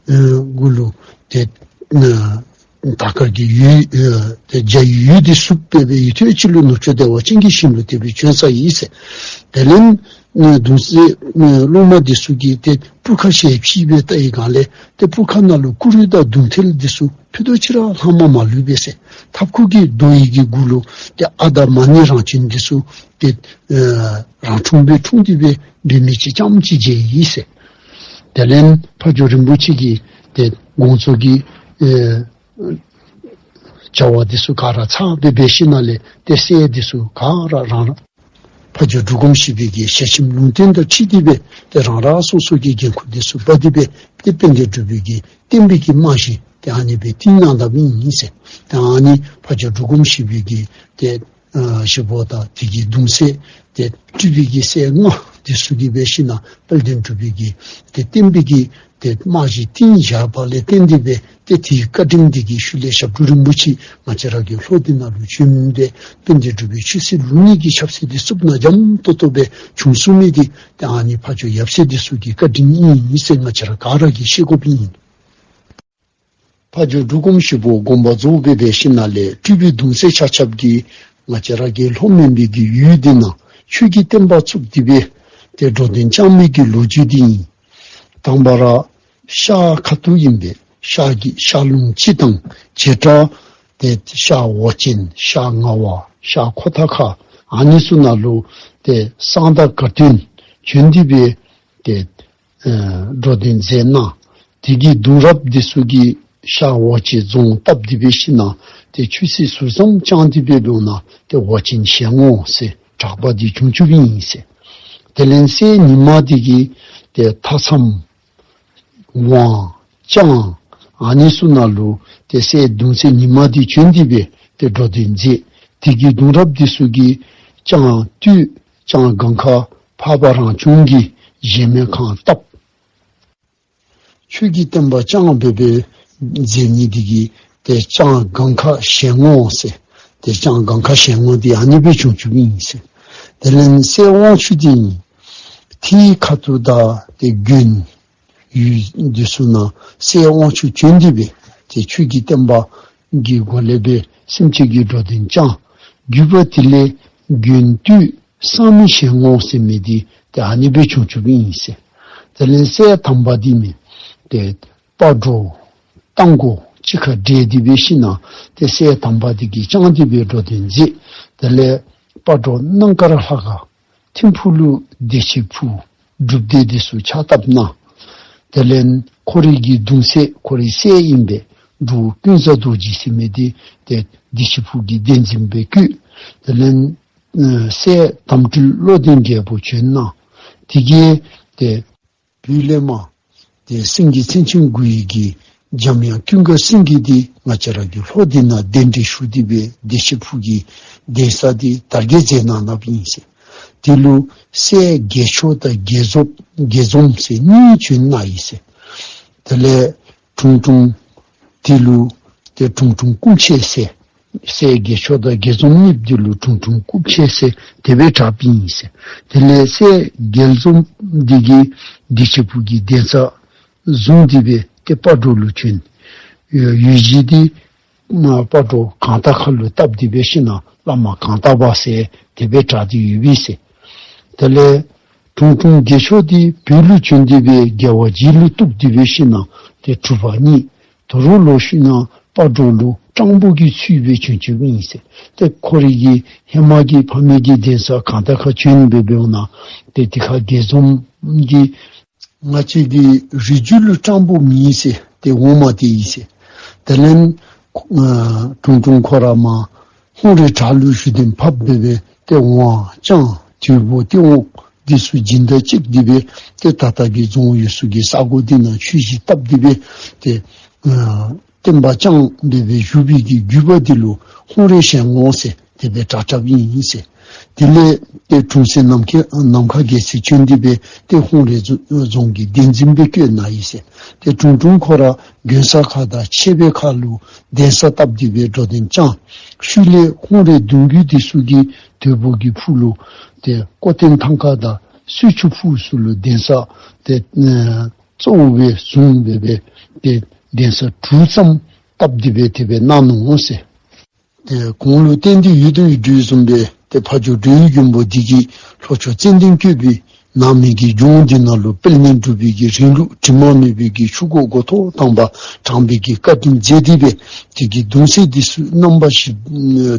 ཨེ་གུ་ལུ་ཏེ་ཨེ་དར་དཀར་གྱི་འོད་ཨེ་ཏེ་རྒྱ་ཡི་འོད་འདི་ཟུག་སྦེ་སྦེ་ཡུད་ཐེངས་ཅིག་ལུ་ནུབ་ཕྱོགས་བདེ་བ་ཅན་གྱི་ཞིང་ལུ་དེ་སྦེ་བྱོན་ཚར་ཡི་ཟེར། དེ་ལས་ཨེ་གདུང་སྲས་ཨེ་སློབ་མ་འདི་ཚུ་གིས་ཏེ་སྤུར་ཁ་ཞལ་ཕྱེ་སྦེ་བལྟ་བའི་སྒང་ལས་ཏེ་སྤུར་ཁ་ནང་ལུ་སྐུ་རུས་དང་གདུང་ཐལ་འདི་ཚུ་ཕུད་རྡོག་ཅིག་ར་ལྷག་མ་མ་ལུས་པས་ཟེར། ཐབ་ཁུང་གི་རྡོ་ཡི་གི་གུ་ལུ་ཏེ་ཨ་དང་མ་ཎི་རང་བྱོན་འདི་ཚུ་ཏེ་ཨེ་རང་འཁྲུངས་སྦེ་འཁྲུངས་ཏེ་སྦེ་འབད་མི་ཅིག་རྐྱངམ་ཅིག་མཇལ་ཡི་ཟེར། དེ་ལས་ཕ་ཇོ་རིན་པོ་ཆེ་གིས་ཏེ་དགོངས་རྫོགས་ཀྱི་ཨེ་བྱ་བ་འདི་ཚུ་ག་ར་ཚར་སྦེ་འབད་ཞིནམ་ལས་ཏེ་སྲས་འདི་ཚུ་ག་ར་རང་རང་ཕ་ཇོ་འབྲུག་སྒོམ་ཞིག་པོའི་གི་ཞལ་ཆེམས་ལུང་བསྟན་དང་འཁྲིལ་ཏེ་སྦེ་ཏེ་རང་རང་སོ་སོ་གི་འགན་ཁུར་འདི་ཚུ་འབག་སྟེ་སྦེ་ཏེ་དཔལ་ལྡན་འབྲུག་པའི་གི་བསྟན་པའི་གི་རྨང་གཞི་ཏེ་ཨ་ནི་སྦེ་བཏིང་གནང་དཔ་ཨིན་ཟེར། ཏེ་ཨ་ནི་ཕ་ཇོ་འབྲུག་སྒོམ་ཞིག་པོའི་གི་ཏེ་ཨ་བཞེས་སྒོ་དང་དེ་གི་གདུང་སྲས་ཏེ་སྤྲུལ་པའི་གི་སྲས་ལྔ་འདི་ཚུ་གིས་འབད་ཞིནམ་དཔལ་ལྡན་འབྲུག་པའི་གི་ཏེ་བསྟན་པའི་གི་ཏེ་རྨང་གཞི་བཏིང་བཞག་པ་ལས་བརྟེན་ཏེ་སྦེ་ཏེ་དེའི་བཀའ་དྲིན་འདི་གི་ཤུལ་ལས་ཞབས་དྲུང་རིན་པོ་ཆེ་ང་བཅས་ར་གི་ལྷོ་འདི་ནང་ལུ་བྱོན་ཏེ་དཔལ་ལྡན་འབྲུག་པའི་ཆོས་སྲིད་ལུགས་གཉིས་ཀྱི་ཆབ་སྲིད་འདི་བཙུགས་ནི་འཇམ་ཏོང་ཏོ་སྦེ་བྱུང་ཚུགས་མི་འདི་ཏེ་ཨ་ནི་ཕ་ཇོ་ཡབ་སྲས་འདི་ཚུ་གི་བཀའ་དྲིན་ཨིན་ཟེར་ང་བཅས་ར་ག་ར་གིས་ཤེས་དགོཔ་ཨིན། ཕ་ཇོ་འབྲུག་སྒོམ་ཞིག་པོ་དགོངས་པ་རྫོགས་སྦེ་འབད་ཞིནམ་ལས་སྤྲུལ་པའི་གདུང་སྲས་ཆ་ཁྱབ་ཀྱིས་ང་བཅས་ར་གི་ལྷོ་མོན་པའི་གི་ཡུལ་འདི་ནང་ཆོས་ཀྱི་བསྟན་པ་བཙུགས་ཏེ་སྦེ་ཏེ་འགྲོ་དོན་བསྐྱངས་མི་གི་ལོ་རྒྱུས་འདི་ཨིན། དང་པ་ར་ཤར་ཁ་ཐུག་ཨིན་པས། ཤར་གྱི་ཤར་ལུང་སྤྱི་དང་བྱེ་བྲག་ཏེ་ཤར་ཝ་ཅན་ཤར་ངག་དབང་ཤར་ཁོ་ཐང་ཁ་ཨ་ནི་ཚུ་ནང་ལུ་ཏེ་གསང་བདག་དགའ་སྟོན་བྱོན་ཏེ་སྦེ་ཏེ་ཨེ་འགྲོ་དོན་མཛད་གནང་། དེ་གི་གདུང་རབས་འདི་ཚུ་གིས་ཤར་ཝ་ཅན་རྫོང་བཏབ་སྟེ་འབད་ཞིནམ་ཏེ་ཆོས་སྲིད་ཟུར་ཙམ་བསྐྱངས་ཏེ་སྦེ་འབདཝ་ད་ཏེ་ཝ་ཅན་ཞལ་ངོ་ཟེར་གྲགས་པ་འདི་བྱུང་བྱུངམ་ཨིན་ཟེར། དེ་ལས་སྲས་ཉི་མ་འདི་གིས་ཏེ་ཐ་མཚམས་ཝང་ལྕང་ཨ་ནི་ཚུ་ནང་ལུ་ཏེ་སྲས་གདུང་སྲས་ཉི་མ་འདི་བྱོན་ཏེ་སྦེ་ཏེ་འགྲོ་དོན་མཛད། དེ་གི་གདུང་རབས་འདི་ཚུ་གིས་ལྕང་སྟོད་ལྕང་སྒང་ཁ་འཕགས་པ་རང་བྱུང་གི་གཞལ་མེད་ཁང་བཏབ། ཆོས་ཀྱི་བསྟན་པ་བསྐྱངས་སྦེ་སྦེ་མཛད་ནི་འདི་གིས་ཏེ་ལྕང་སྒང་ཁ་ཞལ་ངོ་ཟེར། ཏེ་ལྕང་སྒང་ཁ་ཞལ་ངོ་འདི་ཨ་ནི་སྦེ་བྱུང་བྱུངམ་ཨིན་ཟེར། དེ་ལས་སྲས་དབང་ཕྱུག་འདི་ཨིན། ཐེད་ཁ་ཐུག་དང་ཏེ་དགོན་ཡུལ་འདི་ཚུ་ནང་སྲས་དབང་ཕྱུག་བྱོན་ཏེ་སྦེ་ཏེ་ཆོས་ཀྱི་བསྟན་པ་གི་སྒོ་ལས་སྦེ་སེམས་ཅན་གྱི་འགྲོ་དོན་བསྐྱངས། བརྒྱུད་པ་དེ་ལས་དགོན་སྟོད་གསང་མི་ཞལ་ངོ་ཟེར་མི་འདི་ཏེ་ཨ་ནི་སྦེ་བྱུང་བྱུངམ་ཨིན་ཟེར། དེ་ལས་སྲས་དང་པ་འདི་ཨིན་ཏེ་སྤ་གྲོ་རྟ་མགོ་གཅིག་ཁར་འདྲེས་ཏེ་འབད་ཞིནམ་ཏེ་སྲས་དང་པ་འདི་གིས་བསྐྱངས་ཏེ་སྦེ་འགྲོ་དོན་མཛད། དེ་ལས་སྤ་གྲོ་གནམ་དཀར་ལྷ་ཁང་ཐིམ་ཕུག་ལུ་བདེ་ཆེན་ཕུག་སྒྲུབ་སྡེ་འདི་ཚུ་ཕྱག་བཏབ་གནང་། དེ་ལས་ཁོ་རའི་གི་གདུང་སྲས་ཁོ་རའི་སྲས་ཨིན་པའི་འབྲུག་ཀུན་བཟང་རྡོ་རྗེ་ཟེར་མི་འདི་ཏེ་བདེ་ཆེན་ཕུག་གི་གདན་འཛིན་སྦེ་བསྐོས། དེ་ལས་ཨེ་སྲས་དམ་སྤྲུལ་བློ་ལྡན་རྒྱལ་པོ་བྱོན་གནང་། དེ་གིས་ཏེ་བོད་ལས་མར་ཏེ་སེང་གེ་མཚན་ཅན་དགུ་ཡི་གི་འཇམ་དབྱངས་ཀུན་དགའ་སེང་གེ་འདི་ང་བཅས་ར་གི་ལྷོ་འདི་ནང་གདན་འདྲེན་ཞུ་སྟེ་སྦེ་བདེ་ཆེན་ཕུག་གི་གདན་ས་འདི་དར་རྒྱས་མཛད་གནང་གནངམ་ཨིན་ཟེར། དེ་ལུ་སྲས་དགེ་མཆོག་དང་དགེ་འཛོམས་དགེ་འཛོམས་ཟེར་གཉིས་བྱོན་གནང་ཡི་ཟེར། དེ་ལས་དྲུང་དྲུང་དེ་ལུ་ཏེ་དྲུང་དྲུང་སྐུ་མཆེད་ཟེར། སྲས་དགེ་མཆོག་དང་དགེ་འཛོམས་གཉིས་འདི་ལུ་དྲུང་དྲུང་སྐུ་མཆེད་ཟེར་དེ་སྦེ་གྲགསཔ་ཨིན་ཟེར། དེ་ལས་སྲས་དགེ་འཛོམས་འདི་གིས་བདེ་ཆེན་ཕུག་གི་གདན་ས་བཟུང་སྟེ་སྦེ་ཏེ་སྤ་གྲོ་ལུ་བྱོན། ཡུལ་གཞི་འདི་མར་སྤ་གྲོ་གངས་ཐང་ཁ་ལུ་བཏབ་སྟེ་འབད་ཞིནམ་བླ་མ་གངས་ཐང་པ་ཟེར་དེ་སྦེ་གྲགས་ཏེ་ཡོདཔ་ཨིན་ཟེར། དེ་ལས་དྲུང་དྲུང་དགེ་མཆོག་འདི་བོད་ལུ་བྱོན་ཏེ་སྦེ་རྒྱལ་བ་རྗེ་ལུ་གཏུགས་ཏེ་འབད་ཞིནམ་ཏེ་གྲུབ་པ་བརྙེས། དོ་རུང་ལོག་ཞིནམ་སྤ་གྲོ་ལུ་སྤྲང་པོ་གི་ཚུལ་སྦེ་བྱོན་བྱོནམ་ཨིན་ཟེར། ཏེ་ཁོ་རའི་གི་ཧེ་མ་གི་ཕ་མེས་ཀྱི་གདན་ས་གངས་ཐང་ཁ་བྱོན་སྦེ་འབདཝ་ད་ཏེ་དེ་ཁར་དགེ་འཛོམས་འདི་ང་བཅས་ཀྱི་རིགས་རྒྱུད་ལུ་སྤྲང་པོ་མེད་ཟེར་ཏེ་འོངམ་འདི་ཨིན་ཟེར། དེ་ལས་ ཨ་དྲུང་དྲུང་ཁོ་ར་མར་ཧཱུྃ་རལ་བྲག་ལུ་བཞུགས་ཏེ་ཕབ་སྦེ་སྦེ་ཏེ་དབང་ལྕང་དུས་འབོ་ཏེ་དབང་འདི་ཚུ་སྦྱིན་བདག་ཅིག་འདི་སྦེ་ཏེ་ད་ལྟ་གི་རྫོང་ཡོད་ས་གི་ས་གོ་འདི་ནང་ཆོས་གཞིས་བཏབ་སྟེ་སྦེ་ཏེ་ཨ་བསྟན་པ་བསྐྱངས་སྦེ་སྦེ་བཞུགས་པའི་གི་བརྒྱུད་པ་འདི་ལུ་ཧཱུྃ་རལ་ཞལ་ངོ་ཟེར་དེ་སྦེ་གྲགས་གྲགསཔ་ཨིན་ཟེར། དེ་ལས་ཏེ་དྲུང་སྲས་ནམ་མཁའ་ནམ་མཁའ་རྒྱལ་མཚན་བྱོན་ཏེ་སྦེ་ཏེ་ཧཱུྃ་རལ་རྫོང་གི་གདན་འཛིན་སྦེ་བསྐོས་གནང་ཡི་ཟེར། ཏེ་དྲུང་དྲུང་ཁོ་ར་དགོན་ས་ཁག་དང་ཆད་པའི་ཁ་ལུ་གདན་ས་བཏབ་སྟེ་སྦེ་འགྲོ་དོན་བསྐྱངས། ཤུལ་ལས་ཧཱུྃ་རལ་གདུང་བརྒྱུད་འདི་ཚུ་གིས་དོལ་པོ་གི་ཕུག་ལུ་ཏེ་ཀོ་སྟོན་ཐང་ཁ་དང་གསོལ་ཆུ་ཕུག་ཚུ་ལུ་གདན་ས་ཏེ་ཨ་གཙོ་བོ་སྦེ་བཟུང་སྦེ་སྦེ་ཏེ་གདན་ས་དྲུག་ཙམ་བཏབ་སྟེ་སྦེ་དེ་སྦེ་གནང་ནུག་ཟེར། ཏེ་གོང་ལུ་བསྟན་ཏེ་ཡོད་དོ་ཡོད་དོ་བཟུམ་སྦེ་ཏེ་ཕ་ཇོ་འགྲོ་བའི་མགོན་པོ་འདི་གིས་ལྷོ་ཕྱོགས་ཙན་དན་བཀོད་པའི་ནང་མི་གི་ལྗོངས་འདི་ནང་ལུ་དཔལ་ལྡན་འབྲུག་པའི་གི་རིང་ལུགས་དྲི་མ་མེད་པའི་གི་ཆུ་འགོ་འགོ་ཐོག་དང་པ་དྲངས་པའི་གི་བཀའ་དྲིན་མཛད་དེ་སྦེ་དེ་གི་གདུང་སྲས་འདི་ཚུ་རྣམ་པ་བཞི་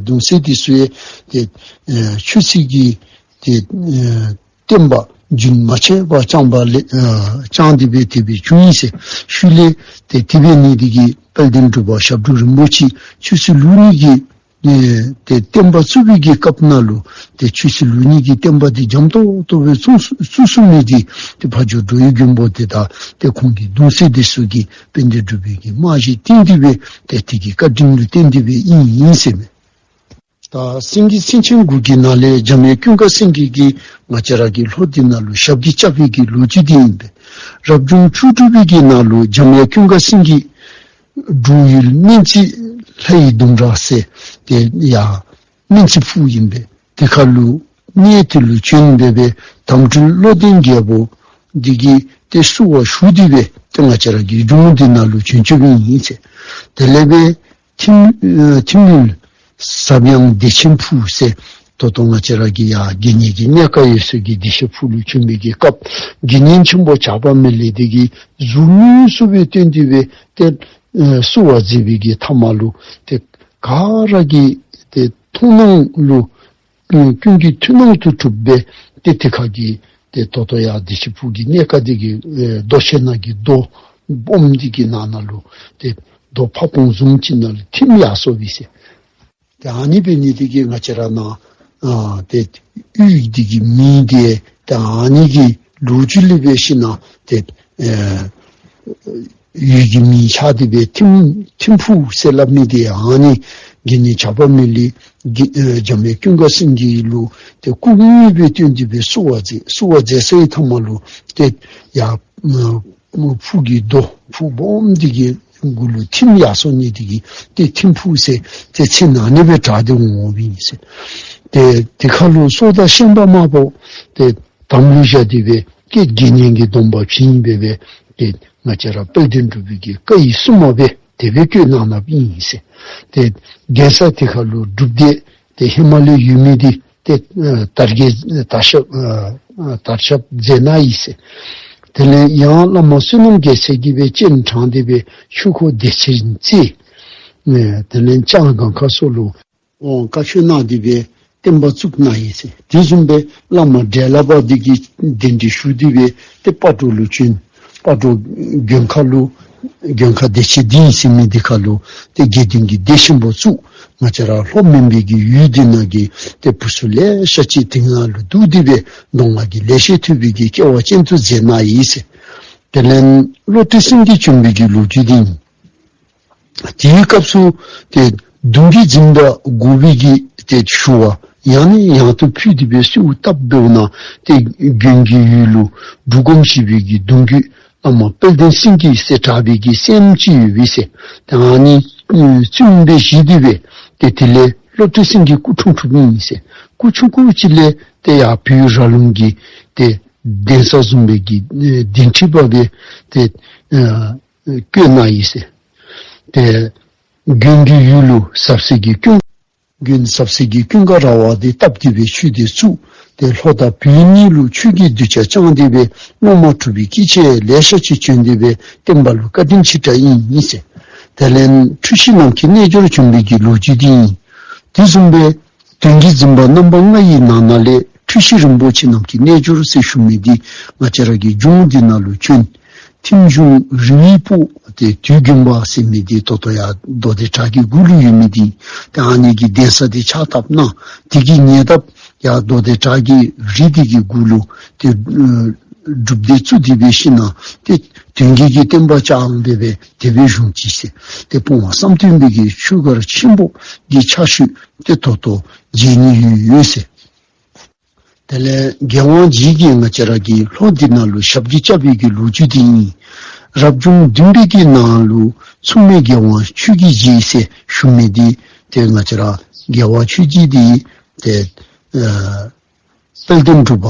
གདུང་སྲས་འདི་ཚུ་ཡང་ཏེ་ཨ་ཆོས་སྲིད་ཀྱི་ཏེ་ཨ་བསྟན་པ་རྒྱུན་མ་ཆད་པར་བསྐྱངས་པ་ལས་ཨ་བསྐྱངས་ཏེ་སྦེ་དེ་སྦེ་བྱུང་ཡི་ཟེར། ཤུལ་ལས་ཏེ་དེ་སྦེ་ནི་དེ་གིས་དཔལ་ལྡན་འབྲུག་པ་ཞབས་དྲུང་རིན་པོ་ཆེ་ཆོས་སྲིད་ལུགས་གཉིས་ཀྱི་ཨེ་ཏེ་བསྟན་པ་བཙུགས་པའི་གི་སྐབས་ནང་ལུ་ཏེ་ཆོས་སྲིད་ལུགས་གཉིས་ཀྱི་བསྟན་པ་འདི་འཇམ་ཏོག་ཏོ་སྦེ་བཙུགས་བཙུགས་ཚུགས་མི་འདི་ཏེ་ཕ་ཇོ་འགྲོ་བའི་མགོན་པོ་འདི་དང་ཏེ་ཁོང་གི་གདུང་སྲས་འདི་ཚུ་གིས་དཔལ་ལྡན་འབྲུག་པའི་གི་དམག་གཞི་བཏིང་སྟེ་སྦེ་ཏེ་དེ་གི་བཀའ་དྲིན་ལུ་བརྟེན་ཏེ་སྦེ་ཨིན་ཨིན་ཟེར་མས། ད་སེང་གེ་མཚན་ཅན་དགུ་གི་ནང་ལས་འཇམ་དབྱངས་ཀུན་དགའ་སེང་གེ་གིས་ང་བཅས་ར་གི་ལྷོ་འདི་ནང་ལུ་ཞབས་ཀྱིས་བཅགས་པའི་གི་ལོ་རྒྱུས་འདི་ཨིན་པས། རབ་བྱུང་བཅུ་དྲུག་པའི་གི་ནང་ལུ་འཇམ་དབྱངས་ཀུན་དགའ་སེང་གེ་འབྲུག་ཡུལ་སྨན་རྩི་ལྷ་ཡི་ལྡུམ་ར་ཟེར་ཏེ་ཡར་སྨན་རྩི་ཕུག་ཨིན་པས། དེ་ཁ་ལུ་གནས་དེ་ལུ་བྱོན་སྦེ་སྦེ་དམ་སྤྲུལ་བློ་ལྡན་རྒྱལ་པོ་འདི་གིས་ཏེ་བསུ་བ་ཞུ་སྟེ་སྦེ་ཏེ་ང་བཅས་ར་གི་ལྗོངས་འདི་ནང་ལུ་བྱོན་བྱོནམ་ཨིན་ཟེར། དེ་ལས་སྦེ་ཐིམ་ཨ་ཐིམ་ཡུལ་ཟབ་ཡངས་བདེ་ཆེན་ཕུག་ཟེར་ད་ལྟོ་ང་བཅས་ར་གི་ཡར་དགེ་བསྙེན་གྱི་གནས་ཁང་ཡོད་ས་གི་བདེ་ཆེན་ཕུག་ལུ་བྱོན་པའི་གི་སྐབས་དགེ་བསྙེན་ཆེན་པོ་ཇག་པ་མེ་ལེན་འདི་གིས་གཟུགས་བརྙན་བཟོ་སྦེ་བཏོན་ཏེ་སྦེ་ཏེ་ཨ་བསུ་བ་མཛད་པའི་གི་མཐའ་མ་ལུ་ཏེ་ག་ར་གི་ཏེ་མཐོང་སྣང་ལུ་ཀུན་ཀུན་གྱི་མཐོང་སྣང་དུ་གྲུབ་སྦེ་ཏེ་དེ་ཁ་གི་ཏེ་ད་ལྟོ་ཡར་བདེ་ཆེན་ཕུག་གི་གནས་ཁང་འདི་གི་ཨེ་རྡོ་ཆེན་ནང་གི་རྡོ་སྦོམ་འདི་གི་ནང་ན་ལུ་ཏེ་རྡོ་ཕ་བོང་བཟུམ་ཅིག་ནང་ལུ་ཐིམ་ཡར་སོ་བས་ཟེར། ཏེ་ཨ་ནི་འབད་ནི་འདི་གིས་ང་བཅས་ར་ནཱ་ཨ་ཏེ་ཡུལ་འདི་གི་མིང་འདི་ཏེ་ཨ་ནི་གི་ལོ་རྒྱུས་ལས་འབད་ཞིནམ་ལས་ཏེ་ཨེ་ཡུལ་གྱི་མིང་ཆགས་ཏེ་སྦེ་ཐིམ་ཐིམ་ཕུག་ཟེར་སླབ་མི་འདི་ཨ་ནི་དགེ་བསྙེན་ཇག་པ་མེ་ལེན་གྱིས་ཨེ་འཇམ་དབྱངས་ཀུན་དགའ་སེང་གེ་ལུ་ཏེ་སྐུ་དངོས་སྦེ་བསྟན་ཏེ་སྦེ་བསུ་བ་མཛད་བསུ་བ་མཛད་ཚར་བའི་མཐའ་མ་ལུ་ཏེ་ཡར་ཨ་ཕུག་གི་རྡོ་ཕུག་སྦོམ་འདི་གི་གུ་ལུ་ཐིམ་ཡར་སོ་ནི་འདི་གིས་ཏེ་ཐིམ་ཕུག་ཟེར་ཏེ་མཚན་ཨ་ནི་སྦེ་གྲགས་ཏེ་འོང་འོངམ་ཨིན་ཟེར། ཏེ་དེ་ཁ་ལུ་སྲོག་བདག་ཤན་པ་དམར་པོ་ཏེ་དམ་ལུ་བཞག་སྟེ་སྦེ་ཀྱེ་དགེ་བསྙེན་གྱི་སྡོམ་པ་བྱིན་སྦེ་སྦེ་ཏེ་ང་བཅས་ར་དཔལ་ལྡན་འབྲུག་པའི་གི་བཀའ་ཡི་སྲུང་མ་སྦེ་དེ་སྦེ་བསྐོས་གནང་གནངམ་ཨིན་ཟེར། ཏེ་གདན་ས་དེ་ཁ་ལུ་སྒྲུབ་སྡེ་ཏེ་ཧེ་མ་ལས་ཡོད་མི་འདི་ཏེ་ཨ་དར་རྒྱས་དར་ཁྱབ་ཨ་ཨ་དར་ཁྱབ་མཛད་གནང་ཡི་ཟེར། དེ་ལས་ཡང་བླ་མ་བསོད་ནམས་རྒྱལ་མཚན་གྱིས་སྦེ་སྤྱན་དྲངས་ཏེ་སྦེ་ཆོས་འཁོར་བདེ་ཆེན་རྩེ་ཨ་དེ་ལས་ལྕང་སྒང་ཁ་སོགས་ལུ་ཨོ་བཀའ་ཆོས་གནང་སྟེ་སྦེ་བསྟན་པ་བཙུགས་གནང་ཡི་ཟེར། དེ་བཟུམ་སྦེ་བླ་མ་འབྲས་ལ་བ་འདི་གིས་གདན་འདྲེན་ཞུ་སྟེ་སྦེ་ཏེ་སྤ་གྲོ་ལུ་བྱོན། སྤ་གྲོ་དགོན་ཁ་ལུ་དགོན་ཁ་བདེ་ཆེན་སྡིངས་ཟེར་མི་འདི་ཁ་ལུ་ཏེ་དགེ་འདུན་གྱི་སྡེ་ཆེན་པོ་བཙུགས། ང་བཅས་ར་ལྷོ་མོན་པའི་གི་ཡུལ་འདི་ནང་གི་ཏེ་བུ་ཚུ་ལེ་ཤ་ཅིག་དེ་ནང་ལུ་འདུས་ཏེ་སྦེ་མདོ་སྔགས་ཀྱི་ལེགས་བཤད་ཐོས་པའི་གི་སྐལ་བ་ཅན་དུ་མཛད་གནང་ཡི་ཟེར། དེ་ལས་བློ་གྲོས་སེང་གེ་བྱོན་པའི་གི་ལོ་རྒྱུས་འདི་ཨིན། དེའི་སྐབས་སུ་ཏེ་གདུང་བརྒྱུད་འཛིན་པ་དགུ་པའི་གི་ཏེ་ཞུ་བ་ཡང་ནས་ཡང་དུ་ཕུལ་ཏེ་སྦེ་གསོལཝ་བཏབ་འབདཝ་ད་ཏེ་དགོན་གྱི་ཡུལ་ལུ་འབྲུག་སྒོམ་ཞིག་པའི་གི་གདུང་བརྒྱུད་བླ་མ་དཔལ་ལྡན་སེང་གེ་ཟེར་གྲགས་པའི་གི་སྲསམོ་ཅིག་ཡོད་པས་ཟེར། ཏེ་ཨ་ནི་བཙུན་མོ་སྦེ་བཞེས་ཏེ་སྦེ་ཏེ་དེ་ལས་བློ་གྲོས་སེང་གེ་སྐུ་འཁྲུངས་འཁྲུངསམ་ཨིན་ཟེར། སྐུ་ཆུང་ཀུ་ཅིག་ལས་ཏེ་ཡར་བོད་ར་ལུང་གི་ཏེ་གདན་ས་བཟུམ་སྦེ་གི་ཨེ་གདན་ཁྲི་པ་སྦེ་ཏེ་ཨེ་བསྐོས་གནང་ཡི་ཟེར། ཏེ་དགོན་གྱི་ཡུལ་ལུ་ཟབ་གསལ་གྱི་ཀུན་དགོན་ཟབ་གསལ་གྱི་ཀུན་དགའ་ར་བ་འདི་བཏབ་སྟེ་སྦེ་ཆོས་སྡེ་བཙུགས། ཏེ་ལྷོ་དང་བོད་གཉིས་ལུ་ཆོས་ཀྱི་གདུལ་བྱ་བསྐྱངས་ཏེ་སྦེ་སློབ་མ་གྲུབ་པའི་སྐྱེས་ཆེན་ལེ་ཤ་ཅིག་བྱོན་ཏེ་སྦེ་བསྟན་པ་ལུ་བཀའ་དྲིན་ཆེ་དྲགས་ཨིན་ཨིན་ཟེར། དེ་ལས་འཁྲུལ་ཞིག་ནམ་མཁའི་རྣལ་འབྱོར་བྱོན་པའི་གི་ལོ་རྒྱུས་འདི་ཨིན། དེ་བཟུམ་སྦེ་དོན་བརྒྱུད་འཛིན་པ་རྣམ་པ་ལྔ་ཡི་ནང་ན་ལས་འཁྲུལ་ཞིག་རིན་པོ་ཆེ་ནམ་མཁའི་རྣལ་འབྱོར་ཟེར་ཞུ་མི་འདི་ང་བཅས་ར་གི་ལྗོངས་འདི་ནང་ལུ་བྱོན། ཐིམ་གཞུང་རི་བོའི་སྤོ་ ཏེ་དུས་རྒྱུན་པ་ཟེར་མི་འདི་ད་ལྟོ་ཡར་མདོ་སྡེ་བྲག་གི་གུ་ལུ་ཡོད་མི་འདི་ཏེ་ཨ་ནི་གི་གདན་ས་འདི་ཕྱག་བཏབ་ན་དེ་གི་ཉེ་འདབས་ཡར་མདོ་སྡེ་བྲག་གི་རི་འདི་གི་གུ་ལུ་ཏེ་སྒྲུབ་སྡེ་བཙུགས་ཏེ་འབད་ཞིན་ན་ཏེ་དོན་བགྱིས་ཀྱི་བསྟན་པ་བསྐྱངས་སྦེ་སྦེ་དེ་སྦེ་བཞུགས་ཅི་ཟེར། ཏེ་སྤོང་བ་བསམ་གཏན་པའི་གི་ཆོས་སྒར་ཆེན་པོ་གི་ཕྱག་ཤུལ་ཏེ་ད་ལྟོ་མཇལ་ནི་ཡོད་ཡོད་ཟེར། དེ་ལས་རྒྱལ་དབང་རྗེ་གིས་ང་བཅས་ར་གི་ལྷོ་འདི་ནང་ལུ་ཞབས་ཀྱིས་བཅགས་པའི་གི་ལོ་རྒྱུས་འདི་ཨིན། རབ་བྱུང་བདུན་པའི་གི་ནང་ལུ་མཚུངས་མེད་རྒྱལ་དབང་ཆོས་ཀྱི་རྗེ་ཟེར་ཞུ་མི་འདི་ཏེ་ང་བཅས་ར་རྒྱལ་དབང་ཆོས་རྗེ་འདི་ཏེ་ཨ་དཔལ་ལྡན་འབྲུག་པ་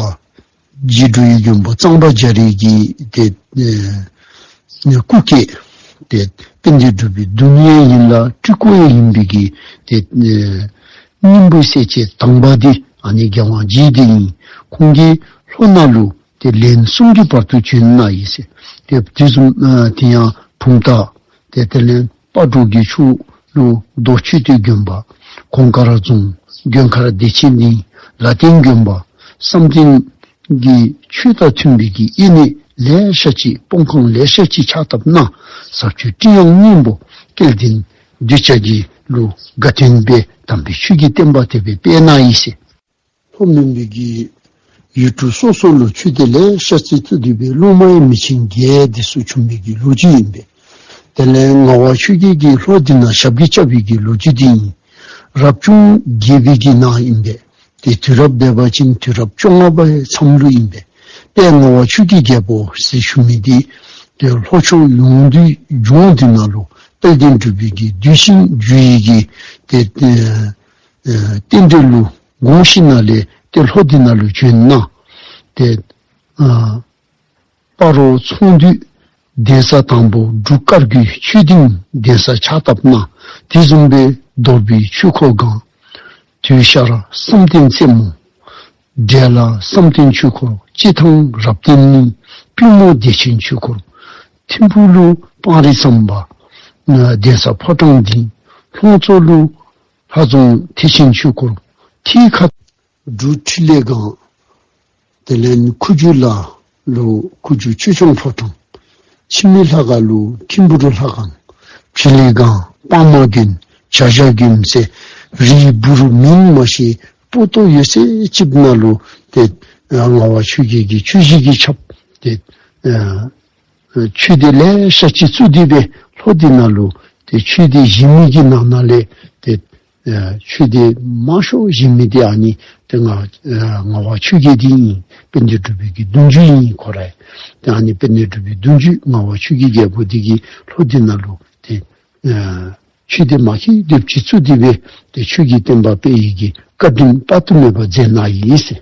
རྗེ་འགྲོ་བའི་མགོན་པོ་གཙང་པ་རྒྱ་རས་ཀྱི་ཏེ་ཨ་སྐུ་སྐྱེ་ཏེ་དཔལ་ལྡན་འབྲུག་པའི་གདུང་ཡང་ཨིན་ལ་སྤྲུལ་སྐུ་ཡང་ཨིན་པའི་གི་ཏེ་ཨ་སྙིང་པོའི་གསལ་བྱེད་དང་པ་འདི་ཨ་ནི་རྒྱལ་དབང་རྗེ་འདི་ཨིན། ཁོང་གིས་ལྷོ་ནང་ལུ་ཏེ་ལན་གསུམ་གྱི་བར་དུ་བྱོན་གནང་ཡི་ཟེར། ཏེ་དེ་བཟུམ་ཨ་དེ་ཡང་བུམ་ཐང་ཏེ་དེ་ལས་སྤ་གྲོ་གི་ཕྱོགས་ལུ་རྡོ་རྗེ་གདན་དགོན་པ་གོང་དཀར་རྫོང་དགོན་དཀར་བདེ་ཆེན་གླིང་ལ་དན་དགོན་པ་བསམ་གཏན་གྱི་ཆོས་དང་མཐུན་པའི་གི་དབྱེར་མེད་ལེ་ཤ་ཅིག་སྤོང་ཁང་ལེ་ཤ་ཅིག་ཕྱག་བཏབ་གནང་། ཟབ་ཆོས་ཀྲི་ཡང་སྙིང་པོ་སྐལ་ལྡན་གདུལ་བྱ་གི་ལུ་དགའ་སྟོན་སྦེ་དམ་པའི་ཆོས་ཀྱི་བསྟན་པ་དེ་སྦེ་སྤེལ་གནང་ཡི་ཟེར། ལྷོ་མོན་པའི་གི་ཡུལ་གྲུ་སོ་སོ་ལུ་ཆོས་སྡེ་ལེ་ཤ་ཅིག་བཙུགས་ཏེ་སྦེ་སློབ་མ་ཡང་མི་ཆེན་བརྒྱད་དེ་ཚུ་བྱོན་པའི་གི་ལོ་རྒྱུས་ཨིན་པས། དེ་ལས་ངག་དབང་ཆོས་རྒྱལ་གྱིས་ལྷོ་འདི་ནང་ཞབས་ཀྱིས་བཅགས་པའི་གི་ལོ་རྒྱུས་འདི་ཨིན། རབ་བྱུང་བརྒྱད་པའི་གི་ནང་ཨིན་པས། ཏེ་དུས་རབས་འབད་བ་ཅིན་དུས་རབས་བཅོ་ལྔ་པའི་མཚམས་ལུ་ཨིན་པས། དཔལ་ངག་དབང་ཆོས་ཀྱི་རྒྱལ་པོ་ཟེར་ཞུ་མི་འདི་ཏེ་ལྷོ་ཕྱོགས་ཡོངས་འདུས་ལྗོངས་འདི་ནང་ལུ་དཔལ་ལྡན་འབྲུག་པའི་གི་གདུལ་ཞིང་བསྒྱུར་ཡི་གི་ཏེ་ཨ་རྟེན་འབྲེལ་ལུ་དགོངས་ཞིནམ་ལས་ཏེ་ལྷོ་འདི་ནང་ལུ་བྱོན་གནང་། ཏེ་ཨ་སྤ་རོ་ཚོང་འདུས་གདན་ས་དང་པོ་འབྲུག་དཀར་རྒྱུད་ཆོས་སྡིངས་གདན་ས་ཕྱག་བཏབ་གནང་། དེ་བཟུམ་སྦེ་རྡོར་བུའི་ཆོས་འཁོར་སྒང་དུས་ཤར་བསམ་གཏན་རྩེ་མོ། འབྲས་ལ་བསམ་གཏན་ཆོས་འཁོར། སྤྱི་ཐང་རབ་བརྟན་གླིང་། པུས་མོ་བདེ་ཆེན་ཆོས་འཁོར། ཐིམ་ཕུག་ལུ་སྤང་རི་ཟམ་པ་གདན་ས་ཕོ་བྲང་སྡིངས། ལྷུང་མཚོ་ལུ་ལྷ་རྫོང་ཐེག་ཆེན་ཆོས་འཁོར། ཐིག་ཁ་འབྲུག་འཕྲིན་ལས་སྒང་། དེ་ལས་ཁུ་བྱུག་ལ་ལུ་ཁུ་བྱུག་ཆོས་སྐྱོང་ཕོ་བྲང་། འཆི་མེད་ལྷ་ཁང་ལུ་མཁན་པོ་ལྷ་ཁང་། འཕྲིན་ལས་སྒང་། པདྨ་དགོན། བྱ་བྱ་དགོན་ཟེར་རིའི་སྦུག་རུ་མིང་མ་ཤེས་སྤོ་ཏོ་ཡོད་ཚད་ཅིག་ནང་ལུ་ཏེ་ཨ་ངག་དབང་ཆོས་རྒྱལ་གྱི་ཆོས་གཞིས་ཀྱི་ཆབ་ཏེ་ཨ་ཆོས་སྡེ་ལེ་ཤ་ཅིག་བཙུགས་ཏེ་སྦེ་ལྷོ་འདི་ནང་ལུ་ཏེ་ཆོས་སྡེ་གཞན་མི་གི་ནང་ན་ལས་ཏེ་ཨ་ཆོས་སྡེ་མང་ཤོས་གཞན་མི་འདི་ཨ་ནི་ཏེ་ང་ཨ་ངག་དབང་ཆོས་རྒྱལ་འདི་ཨིན། དཔལ་ལྡན་འབྲུག་པའི་གི་གདུང་བརྒྱུད་ཨིན་ཁོ་ར། ཏེ་ཨ་ནི་དཔལ་ལྡན་འབྲུག་པའི་གདུང་བརྒྱུད་ངག་དབང་ཆོས་རྒྱལ་རྒྱལ་པོ་འདི་གིས་ལྷོ་འདི་ནང་ལུ་ཏེ་ཨ་ཆོས་སྡེ་མ་གི་སྡེབ་ཅིག་བཙུགས་ཏེ་སྦེ་ཏེ་ཆོས་ཀྱི་བསྟན་པ་སྤེལ་ཡི་གི་བཀའ་དྲིན་དཔག་ཏུ་མེད་པ་མཛད་གནང་ཡི་ཟེར།